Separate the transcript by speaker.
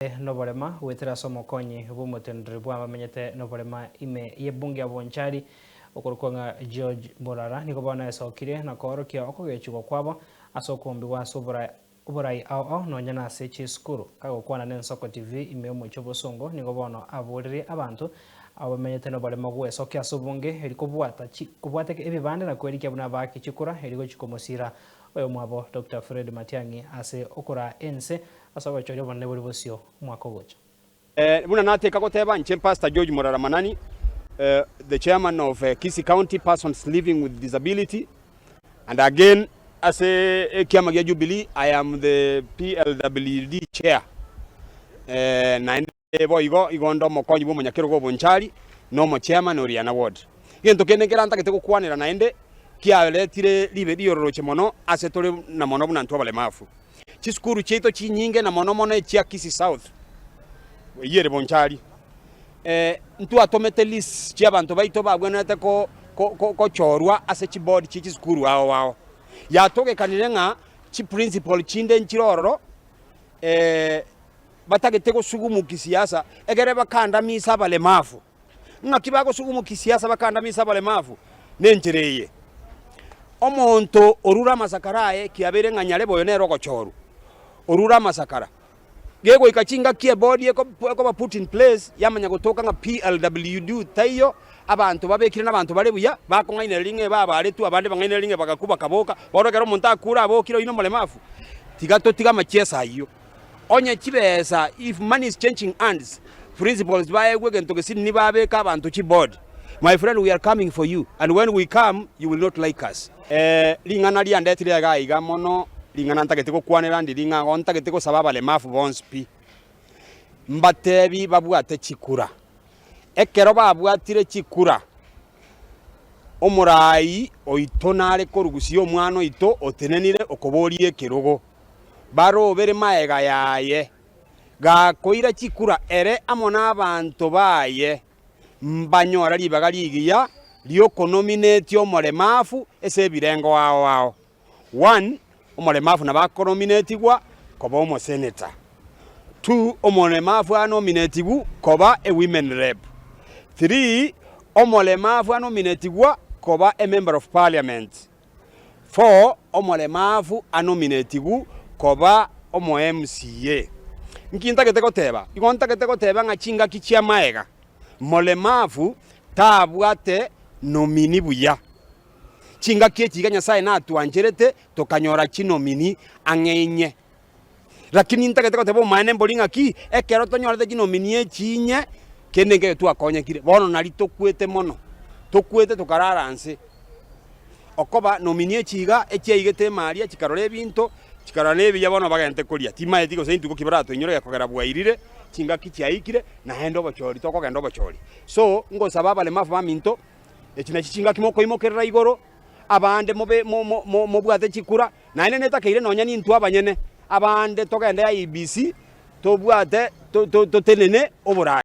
Speaker 1: Noborema goetera ase omokonyi bw'omoteneneri bw'abamenyete noborema ime y'ebunge ya Bonchari okorokwa ng'a George Morara nigo bono esokire na koorokia okogechigwa kwabo ase okombigwa ase oborai ao ao nonya nase chisukuru. Kagokwana n'Ensoko TV ime y'omochie obosongo nigo bono aboririe abanto abo bamenyete noborema gwesokia ase obonge eri kobwata kobwateka ebibande na kwerikia buna baake chikura eri gochia komosira oyomwabo Doctor Fred Matiang'i ase okoraa ense Ase obochori obonene bore bosio omwaka ogocha.
Speaker 2: Buna nateka goteba, inche Pastor George Murara Manani, the chairman of Kisii County Persons Living with Disability, and again ase ekiama gia Jubilee I am the PLWD chair. Naende boigo igo nde omokonyi bw'omonyakerogo o Bonchari na omochairman o Riana Ward. Egento kende nkere ntagete gokwanera naende kiaretire ribe riororoche mono ase tore na mono buna intwe abalemafu. Chisukuru chiaito chinyinge na mono mono echia Kisii South, eyio ere Bonchari, ntwatomete lists chi'abanto baito babwenerete gochorwa ase chiboard chie chisukuru ao ao. Yatogekanire ng'a chiprincipal chinde nchire ororo batagete gosugumu kisiasa egere bakandamisa abalemavu. Ng'aki bagosugumu kisiasa bakandamisa abalemavu? Nenchera eye, Omonto orure amasakara aye kiabeire ng'a nyarebe oyo nere ogochorwa, orure amasakara. Gegoika chingaki ebodi ekoba put in place yamanya gotoka ng'a PLWD taiyo, abanto babekire nabanto bare buya, bakong'ainereria ng'a ebabaretwe abande bang'ainereria ng'a bagakwa bakaboka, bono ekero omonto akure abokire oyio nomolemavu, tiga totige amachiesa ayio. Onye chibesa, if money is changing hands, principals baegwe egento gesinini babeke abanto chiboard, my friend we are coming for you and when we come you will not like us. Ring'ana riandetire iga aiga mono, ring'ana ntagete gokwanera ndiri ng'a igo ntagete gosaba abalemavu bonsi pi, mbatebi babwate chikura. Ekero babwatire chikura, omoraai oito nare korugusia omwana oito otenenire okoboria ekerogo. Barobere magega yaye, gakoira chikura ere amo nabanto baye, mbanyora ribaga rigiya ri'okonomineti omoremafu ase ebirengo ao ao. One, omoremafu nabo akonominetigwa koba omoseneta. Two, omoremafu anominetigw koba e women rep. Three, omoremafu anominetigwa koba e member of parliament. 4 omoremafu anominetigwe koba omo-MCA. Nki ntagete goteba? Igo ntagete goteba ng'a chingaki chi'amaega, moremafu tabwate nomini buya. Chingaki echi iga Nyasae natwancherete tokanyora chinomini ang'e inye. Lakini ntagete goteba omaene mbori ng'aki, ekero tonyorete chinomini echi inye, kende nkeiyo twakonyekire. Bono nari tokwete mono, tokwete tokarara nse. Okoba nomini echi iga, echiaigete emaria, chikarora ebinto, chikarora na ebiya bono bagente koria. Timaeti gose intuko ki baratoinyore gekogera bwairire, chingaki chiaikire, naende obochori tokogenda obochori. So, ngosaba abalemavu baminto, echi nachi chingaki mokoimokerera igoro, abande mobe mo mo mobwate chikura, Naende netakeire nonya nintwe abanyene abande togende IEBC tobwate totenene oboraai.